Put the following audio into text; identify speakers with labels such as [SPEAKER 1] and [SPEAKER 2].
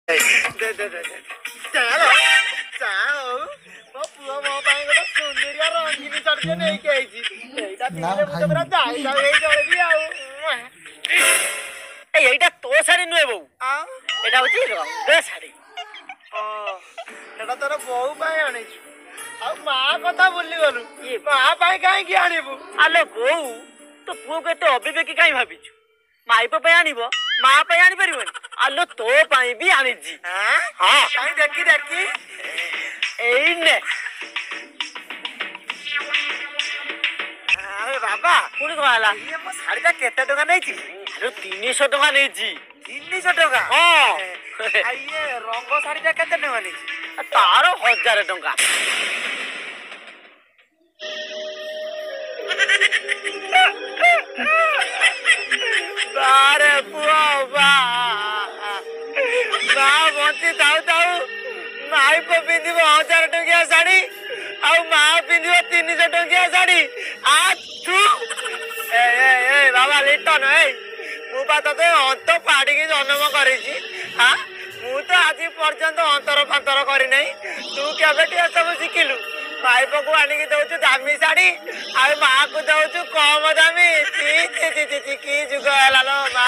[SPEAKER 1] ଦେ ଦେ ଦେ ଦେ, ଚାଲ। ଯା ହଉ, ମୋ ପୁଅ ମୋ ପାଇଁ ଗୋଟେ ସୁନ୍ଦରିଆ ରଙ୍ଗିନୀ ଶାଢ଼ୀଟେ ନେଇକି ଆଇଛି। ଏଇଟା ପିନ୍ଧିଲେ ମୁଁ ତ ପୁରା ଯାଇ ଯାଇ ହେଇ ଚଳିବି। ଆଉ
[SPEAKER 2] ଏଇଟା ତୋ ଶାଢ଼ୀ ନୁହେଁ ବୋଉ, ଏଇଟା ହଉଛି ରଙ୍ଗ ଶାଢ଼ୀ।
[SPEAKER 1] ସେଟା ତୋର ବୋଉ ପାଇଁ ଆଣିଛୁ, ଆଉ ମା କଥା ଭୁଲିଗଲୁ? ମା ପାଇଁ କାହିଁକି ଆଣିବୁ?
[SPEAKER 2] ଆଲୋ ବୋଉ, ତୋ ପୁଅକୁ ଏତେ ଅବିବେକୀ କାହିଁ ଭାବିଛୁ? ମାଇପ ପାଇଁ ଆଣିବ, ମା ପାଇଁ ଆଣିପାରିବନି? ଆଲୋ, ତୋ ପାଇଁ ବି ଆଣିଛି।
[SPEAKER 1] ହଁ, କାହିଁ ଦେଖି ଦେଖି।
[SPEAKER 2] ଏଇ ନେ।
[SPEAKER 1] ଆରେ ବାବା,
[SPEAKER 2] ପୁଣି କଣ ହେଲା?
[SPEAKER 1] ଇଏ ମୋ ଶାଢ଼ୀଟା କେତେ ଟଙ୍କା ନେଇଛି?
[SPEAKER 2] ଆଲୋ, 300 ଟଙ୍କା ନେଇଛି।
[SPEAKER 1] 300 ଟଙ୍କା?
[SPEAKER 2] ହଁ।
[SPEAKER 1] ଇଏ ରଙ୍ଗ ଶାଢ଼ୀଟା କେତେ ଟଙ୍କା ନେଇଛି?
[SPEAKER 2] ତାର 1000 ଟଙ୍କା। ବାରେ ପୁଅ ବା, ମା ବଞ୍ଚି ଥାଉ ଥାଉ ମାଇପ ପିନ୍ଧିବ 1000 ଟଙ୍କିଆ ଶାଢ଼ୀ ଆଉ ମା ପିନ୍ଧିବ 300 ଟଙ୍କିଆ ଶାଢ଼ୀ। ଆ ତୁ ଏ ଏ ବାବା ଲିଟନ, ଏଇ ମୁଁ ବା ତତେ ଅନ୍ତ ପାଡ଼ିକି ଜନ୍ମ କରିଛି। ହଁ, ମୁଁ ତ ଆଜି ପର୍ଯ୍ୟନ୍ତ ଅନ୍ତର ଫାନ୍ତର କରିନାହିଁ, ତୁ କେବେଠି ଏସବୁ ଶିଖିଲୁ? ମାଇପକୁ ଆଣିକି ଦଉଛୁ ଦାମୀ ଶାଢ଼ୀ ଆଉ ମାକୁ ଦଉଛୁ କମ ଦାମୀ। ଚି ଚି ଚି ଚି, କି ଯୁଗ ହେଲା ଲୋ ମା।